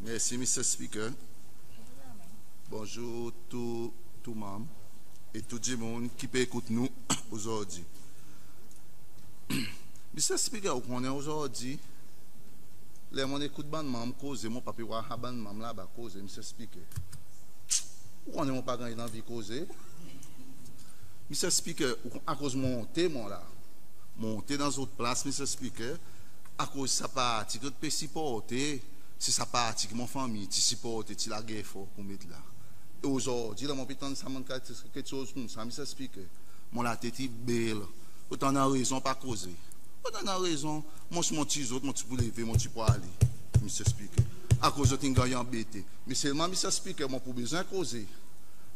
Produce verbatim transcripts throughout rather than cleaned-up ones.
Mersi Mr Speaker. Bonzour tou, tou Manm e tou dimoun ki pe ekout nou ozordi. Mr Speaker, ou konnen ozordi ler mon'n ekout bann Manm koze, mon pa pe war sa bann Manm laba koze Mr Speaker. Ou konnen mon pa ganny lanvi koze. Mr Speaker, ou konn akoz mon onte mwan la. Mon onte dan zot plas Mr Speaker, akoz sa parti ki zot pe siporte se sa parti ki mon fanmir ti siporte, ti lager for pour met la. E ozordi ler mon pe tann sa bann keksoz koumsa Mr Speaker, mon latet i bel. Zot annan rezon pa koze. Zot annan rezon. Mwan si mon ti zot, mon ti pou leve, mon ti pou ale Mr Speaker, akoz zot in ganny anbete. Me selman Mr Speaker, mon pou bezwen koze.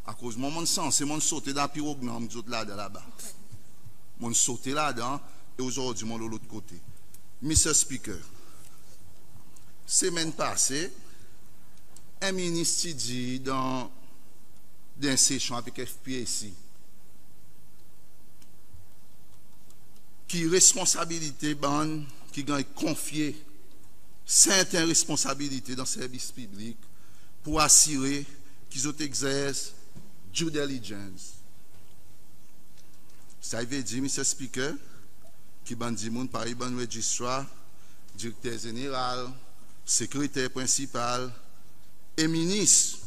Akoz mwan mon'n sanse mon'n sote dan pirognan ki zot ladan laba. Mon'n sote ladan e ozordi mon lo lot kote. Mr Speaker, semenn pase en Minis ti dir dan, dan en sesyon avek FPAC ki responsabilite bann ki ganny konfye serten responsabilite dan servis piblik pou asire ki zot egzers due diligence. Sa i vedir Mr Speaker, ki bann dimoun parey bann Registrar, Direkter Zeneral, Sekreter Prensipal e Minis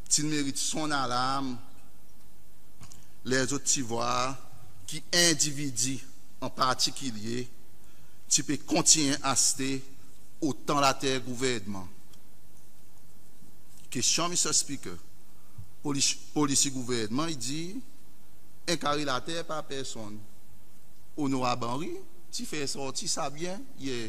ti'n merit son alarm ler zot ti vwar ki endividi an partikilye ti pe kontinyen aste otan later Gouvernman. Kestyon Mr Speaker, Polisi, Polisi Gouvernman i dir en kare later par personn. Onorab Henrie ti fer sorti sa byen yer,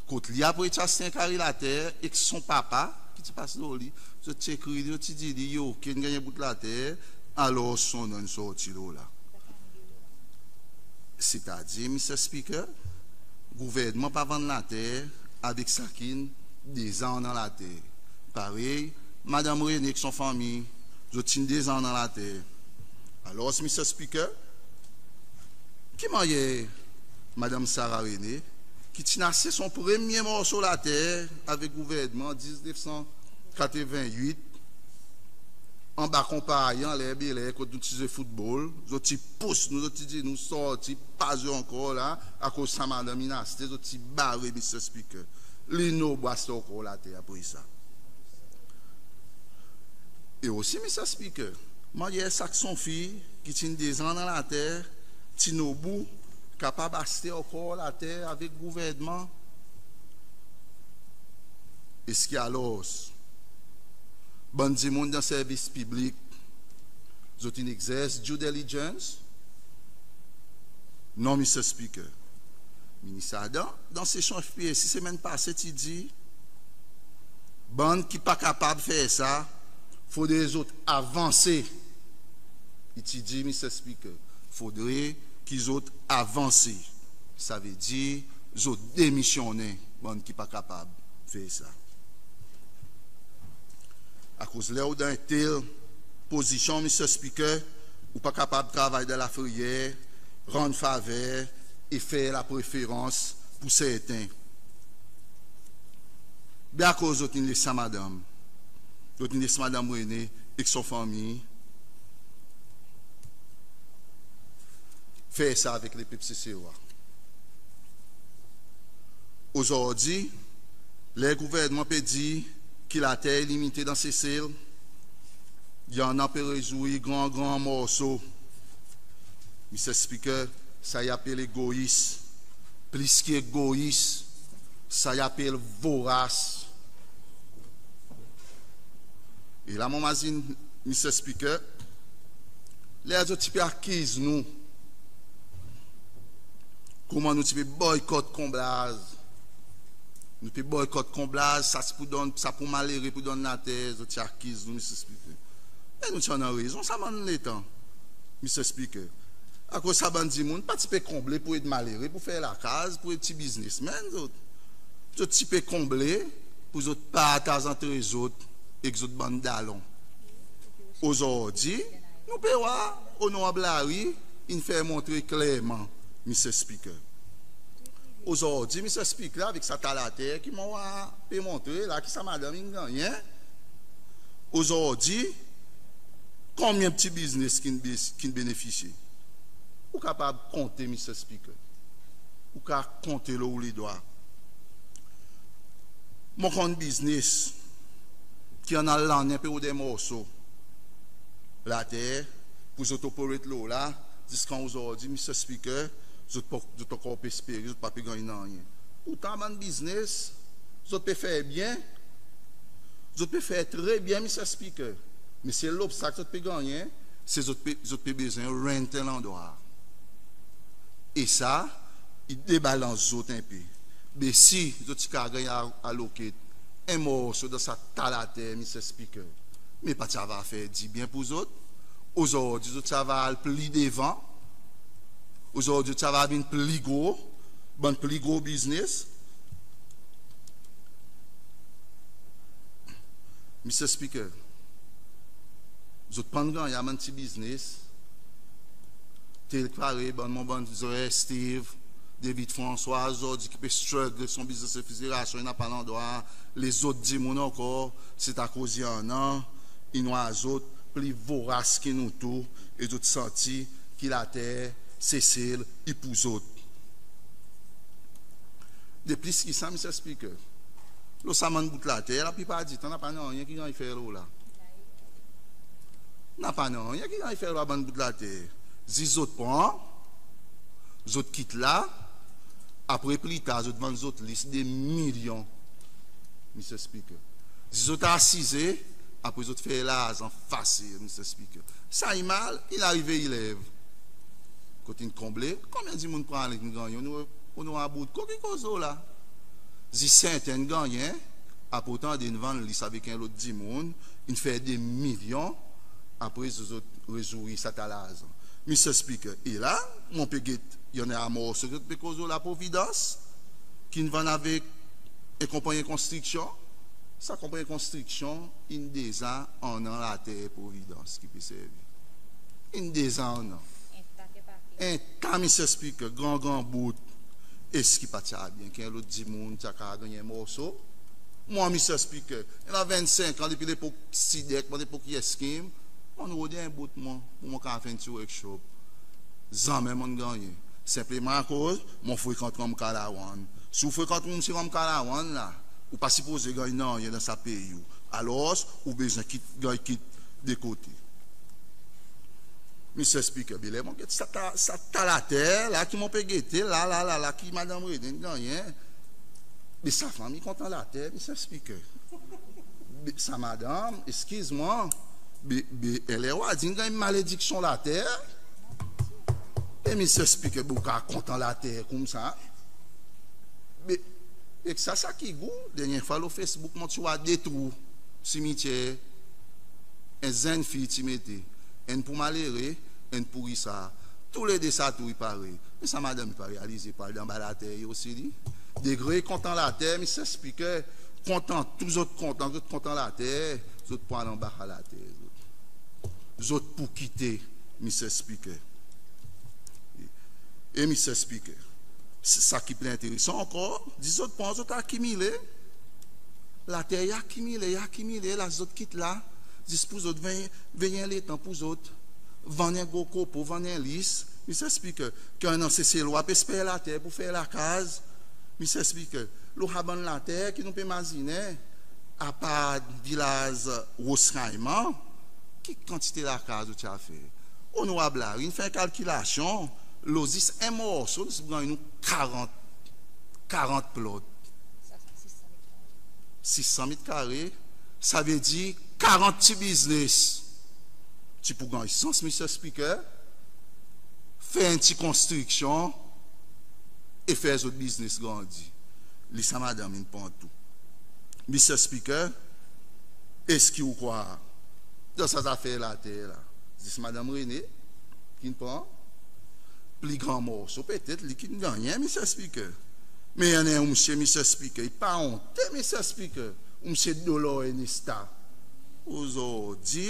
kot li apre ti aste en kare later ek son papa ki ti pas lo li. Zot ti ekrir li, zot ti dir li i ok, in ganny en bout later, alors son non in sorti lo la. Setadir Mr Speaker, Gouvernman pa vann later avek sa ki'n deza annan later. Parey Madanm Rene ek son fanmir, zot ti'n deza annan later. Alors Mr Speaker, ki mannyer Madanm Sarah Rene, ki ti'n aste son premye morso later avek Gouvernman an diznef san katreven wit, anba konpannyen anler Bel Air kot nou ti zwe foutbol, zot ti pous nou, zot ti dir nou sorti, pa zwe ankor la, akoz sa madanm in aste, zot ti bare Mr Speaker. Li nobou aste ankor later apre sa. E osi Mr Speaker, mannyer sa ki son fiy ki ti'n deza annan later ti nobou kapab aste ankor later avek Gouvernman. Eski alors bann dimoun dan servis piblik zot in egzers due diligence? Non Mr Speaker. Minis Adam dan sesyon FPAC semenn pase ti dir bann ki pa kapab fer sa fodre zot avanse. I ti dir Mr Speaker, fodre ki zot avanse. Savedir zot demisyonnen, bann ki pa kapab fer sa. Akoz ler ou dan en tel pozisyon Mr Speaker, ou pa kapab travay dan lafreyer, rann faver e fer lapreferans pour serten. Be akoz zot in les sa madanm, zot in les Madanm Rene ek son fanmir fer sa avek lepep Seselwa? Ozordi ler Gouvernman pe dir ki later i limite dan Sesel, i annan pe rezwir gran gran morso. Mr Speaker, sa i apel egois. Plis ki egois, sa i apel voras. E la mon mazin Mr Speaker, ler zot ti pe akiz nou koman nou ti pe boykot konblaz. Nou pe boykot konblaz, sa ti pou donn, sa pou malere pou donn later, zot ti akiz nou Mr Speaker. Me nou ti annan rezon sa bann letan Mr Speaker. Akoz sa bann dimoun pa ti pe konble pour ed malere pour fer lakaz, pour ed pti biznesmenn zot. Zot ti pe konble pour zot partaz antre zot ek zot bann dalon. Ozordi nou pe war Onorab Larue in fer montre klerman Mr Speaker. Ozordi Mr Speaker, avek sa ta later ki mon war pe montre la ki sa madanm in gannyen, ozordi konbyen pti biznes ki'n benefisye? Ou kapab konte Mr Speaker, ou kapab konte lo ou ledwa. Mon konn biznes ki annan lannen pe rod en morso later pour zot operate lo la, ziska ozordi Mr Speaker, zot ankor pe espere, zot pa pe ganny nanryen. Pourtan bann biznes zot pe fer byen, zot pe fer tre byen Mr Speaker, me sel lobstak zot pe gannyen se zot pe bezwen rent en landrwa. E sa i debalans zot en pe. Be si zot ti kapab ganny allocate en morso dan sa ta later Mr Speaker, me pa ti ava fer dibyen pour zot? Ozordi zot ti ava al pli devan? Ozordi zot ti ava vin pli gro, bann pli gro biznes? Mr Speaker, zot pa'n ganny sa bann pti biznes tel parey bann mon bann zre Steve, David Francois ozordi ki pe struggle son biznes refrijerasyon, i napa landrwa. Lezot dimoun ankor, se akoz i annan, i war zot pli voras ki nou tou, e zot santi ki later Sesel i pour zot. De plis ki sa Mr Speaker, lo sa bann bout later laplipar ditan napa nanryen ki ganny fer lo la. Napa nanryen ki ganny fer lo sa bann bout later. Zis zot pran, zot kit la, apre pli tar zot vann zot lease de milyon Mr Speaker. Zis zot asize, apre zot fer larzan fasil Mr Speaker. Sa i mal, in arive Ile Eve kot in konble, konbyen dimoun pran li, in ganny? Onorab Bourtko ki koz lo la. Zis serten in gannyen, apre ou tande in vann lease avek en lot dimoun, in fer de milyon, apre zot rezouri sa ta larzan. Mr Speaker, e la mon pe get, i annan sa morso ki zot pe koz lo la, Providence, ki'n vann avek en konpannyen konstriksyon. Sa konpannyen konstriksyon in deza annan later Providence ki pe servi. In deza annan. En ta Mr Speaker, gran gran bout. Eski pa ti a byen ki en lot dimoun ti a kapab ganny en morso? Mwan Mr Speaker, i annan vennsenk an depi lepok SIDEC, mon lepok Yes Kim, mon'n rod en bout mwan pour mon kapab fer en pti workshop. Zanmen mon'n gannyen. Senpleman akoz mon frekant Ramkalawan. Si ou frekant Msye Ramkalawan la, ou pa sipoze ganny nanryen dan sa pei ou. Alors ou bezwen kit, ganny kit de kote. Mr Speaker, be ler mon get sa ta, sa ta later la ki mon pe gete la, la, la, la ki Madanm Rene in gannyen, be sa fanmir kontan later Mr Speaker. Be sa madanm, eskiz mwan, be, be en ler ou a dir in ganny malediksyon later. E Mr Speaker, be ou kapab kontan later koumsa? Be ek sa, sa ki gou, dernyen fwa lo Facebook mon ti war de trou simityer, en zenn fiy ti mete, enn pour malere, enn pour Richard. Toulede sa trou i parey. Me sa madanm i pa realize i pe al anba later osi li. Degre i kontan later Mr Speaker, kontan, tou zot kontan, zot kontan later, zot pou al anba sa later zot. Zot pou kite Mr Speaker. E Mr Speaker, sa ki pli enteresan ankor, zis zot pran, zot akimile. Later i akimile, i akimile, las zot kit la, zis pour zot vey, vey en letan pour zot vann en gro kopo, vann en lease Mr Speaker, ki annan Seselwa pe esper later pour fer lakaz Mr Speaker. Lo sa bann later ki nou pe mazinen, apard vilaz Roche Caiman, ki kantite lakaz ou ti a fer? Onorab Larue in fer en kalkilasyon, lo zis en morso nou ti pou ganny nou karant, karant plot. Sis san met kare, savedir karant pti biznes ti pou ganny sans Mr Speaker, fer en pti konstriksyon e fer zot biznes grandi. Li sa madanm in pran tou. Mr Speaker, eski ou krwar dan sa zafer later la, zis Madanm Rene ki'n pran? Pli gran morso petet li ki'n gannyen Mr Speaker. Me i annan en msye Mr Speaker, i pa onte Mr Speaker, ou Msye Dolor Ernesta. Ozordi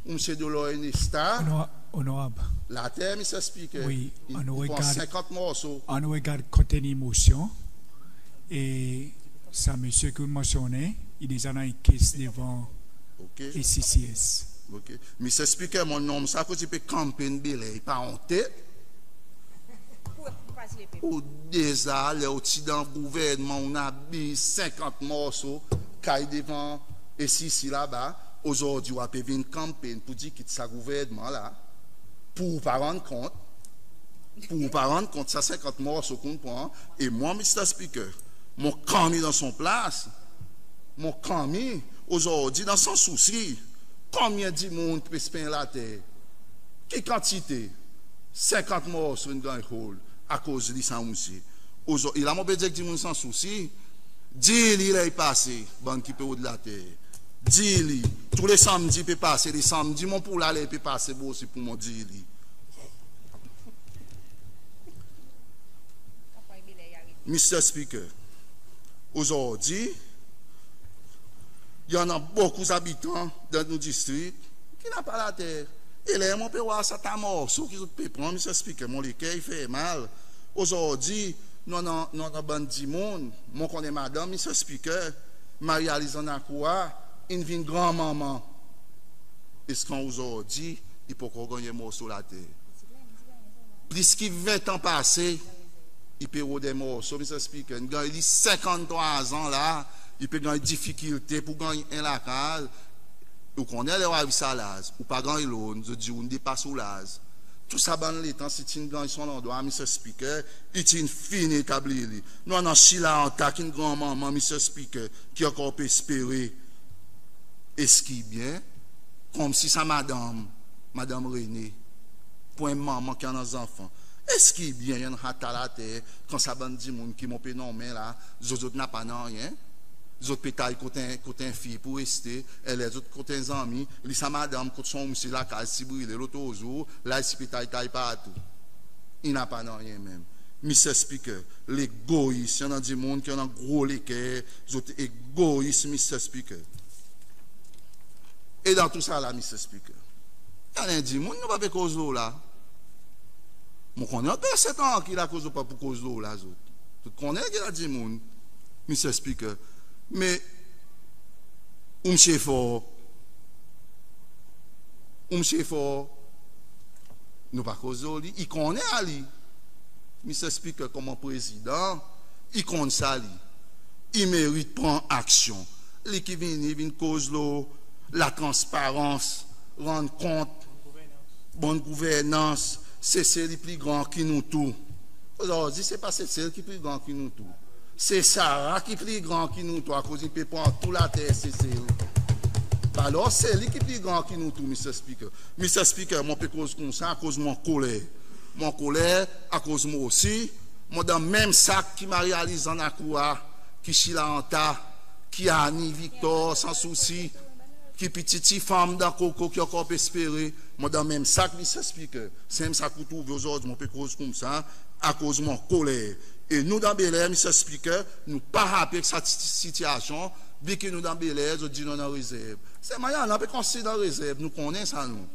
ou Msye Dolor Ernesta, Onorab, Later, Mr Speaker, wi, i annou pran regard, senkant morso. Annou regard konteni Mosyon. E sa msye ki ou'n mansyonnen, i deza annan en case devan OK. A C C S. OK. Mr Speaker, mon nonm sa kot i pe kanpenn Bel Air, i pa onte? Ou deza ler ou ti dan gouvernman, ou'n abiz senkant morso kay devan A C C laba. Ozordi ou a pe vin kanpenn pour dir kit sa gouvernman la, pour ou pa rann kont, pour ou pa rann kont sa senkant morso ki ou'n pran. E mwan, Mr Speaker, mon kanmi dan son plas, mon kanmi ozordi dan Sans Soucis, konbyen dimoun pe spenn later? Ki kantite? Senkant morso in ganny hold akoz li sa msye. Ozordi la mon pe dir ek dimoun Sans Soucis, dir li ler i pase, bann ki pe rod later, dir li. Tou le Sanmdi pe pase, le Sanmdi mon pou la ler i pe pase, mwan osi pour mon dir li. Mr Speaker, ozordi i annan bokou zabitan dan nou distrik ki napa later. E ler mon pe war sa ta morso ki zot pe pran, Mr Speaker, mon leker i fer mal. Ozordi nou annan, nou annan bann dimoun, mon konnen madanm, Mr Speaker, Marie Alizanne Accoura, in vin granmanman. Eski ozordi i pa ankor ganny en morso later? Plis ki ven an pase, i pe rod en morso, Mr Speaker. In ganny li senkanntrwa an la, i pe ganny difikilte pour ganny en lakaz. Ou konnen ler ou ariv sa laz, ou pa ganny loan, zot dir ou'n depas ou laz. Tou sa bann letan, si ti'n ganny son landrwa, Mr Speaker, i ti'n fini etablir li. Nou annan Sheila Anta ki'n granmanman, Mr Speaker, ki ankor pe espere. Eski i byen? Konmsi sa madanm, Madanm Rene, pour en manman ki annan zanfan, eski i byen i annan sa ta later, kan sa bann dimoun ki mon pe nonmen la, zot, zot napa nanryen? Zot pe tay kot en, kot en fiy pour reste, e ler zot kot en zanmi, li sa madanm kot son msye, lakaz ti brile lotrozour, la i ti pe tay, tay partou. I napa nanryen menm. Mr Speaker, legois, i annan dimoun ki annan gro leker, zot egois, Mr Speaker. E dan tou sa la, Mr Speaker, i annan en dimoun nou pa pe koz lo la. Mon konnen zot pe reste trankil akoz zot pa pou koz lo la zot. Zot konnen ki sa dimoun, Mr Speaker. Me ou Msye Faure, ou Msye Faure, nou pa koz lo li, i konnen sa li. Mr Speaker, konman Prezidan, i konn sa li. I merit pran aksyon. Li ki vini, vin koz lo latransparans, rann kont, bonn gouvernans, Sesel i pli gran ki nou tou. Ozordi se pa Sesel ki pli gran ki nou tou. Se SARA ki pli gran ki nou tou, akoz i pe pran tou later Sesel. Alor se li ki pli gran ki nou tou, Mr Speaker. Mr Speaker, mon pe koz koumsa akoz mon ankoler. Mon ankoler akoz mwan osi mon dan menm sak ki Marie Alizanne Accoura, ki Sheila Anta, ki Annie Victor, Sans Soucis, ki pti, pti fanm dan koko ki ankor pe espere. Mon dan menm sak, Mr Speaker. Se menm sak ou trouve ozordi mon pe koz koumsa, akoz mon ankoler. E nou dan Bel Air, Mr Speaker, nou pa happy ek sa ti, ti, sitiasyon. Byen ki nou dan Bel Air, zot dir nou annan rezerv. Selman i annan pe konstri dan rezerv, nou konnen sa nou.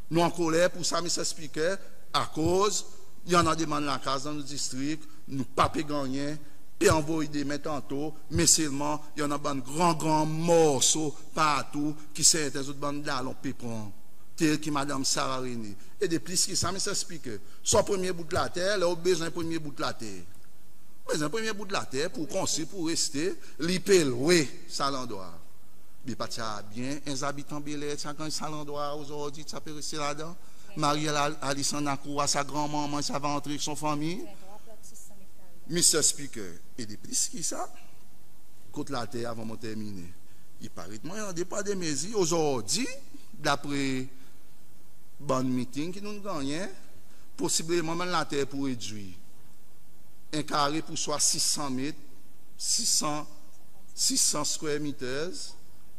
Nou ankoler pour sa, Mr Speaker, akoz i annan demann lakaz dan nou distrik, nou pa pe gannyen, pe anvoy demen tanto, me selman i annan bann gran, gran morso partou ki serten zot bann dalon pe pran, tel ki Madanm Sarah Rene. E de plis ki sa, Mr Speaker, son premye bout later, ler ou bezwen premye bout later, ou bezwen premye bout later pour konstri, pour reste, li pe lwe sa landrwa. Be pa ti a byen en zabitan Bel Air ti a ganny sa landrwa ozordi, ti a pe reste ladan? Marie Al-, Alizanne Accoura, sa granmanman, ti ava antre ek son fanmir? Mr Speaker, e de plis ki sa, kot later, avan mon terminen, i paret mwan i annan de pwa de mezir. Ozordi, dapre bann meeting ki nou'n gannyen, posibleman bann later pou redwir. En kare pou swa sis san met, sis san, sis san square meters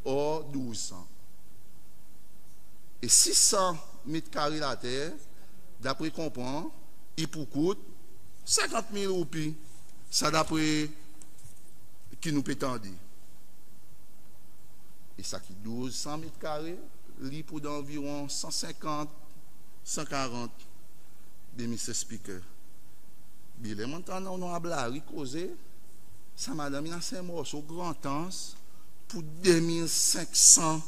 or douz san. E sis san met kare later, dapre konpran, i pou kout senkant mil roupi. Sa dapre ki nou pe tande. E sa ki douz san met kare, li pou dan anviron san senkant, san karant, Mr Speaker. Be ler mon'n tann Onorab Larue koze, sa madanm in aste en morso Grand Anse pou de mil senk san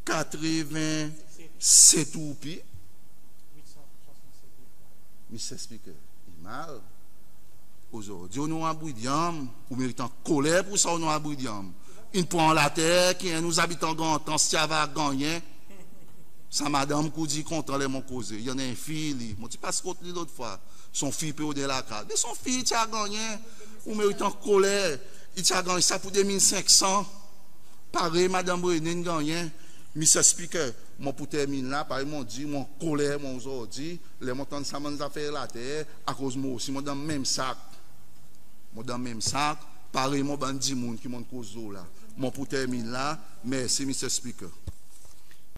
katreven set roupi. Mr Speaker, i mal. Ozordi Onorab William, ou merit ankoler pou sa Onorab William. In pran later ki enn nou zabitan Grand Anse ti ava gannyen. Sa madanm ki ou dir i kontan ler mon koze, i annan en fiy li. Mon ti pas kot li lot fwa. Son fiy pe rod en lakaz. Be son fiy ti a gannyen. Ou merit ankoler. I ti a gannyen sa pou de mil senk san. Parey Madanm Rene in gannyen. Mr Speaker, mon pou termin la. Parey mon dir, mon ankoler mwan ozordi ler mon tann sa bann zafer later, akoz mwan osi mon dan menm sak. Mon dan menm sak parey mon bann dimoun ki mon'n koz lo la. Mon pou termin la. Mersi Mr Speaker.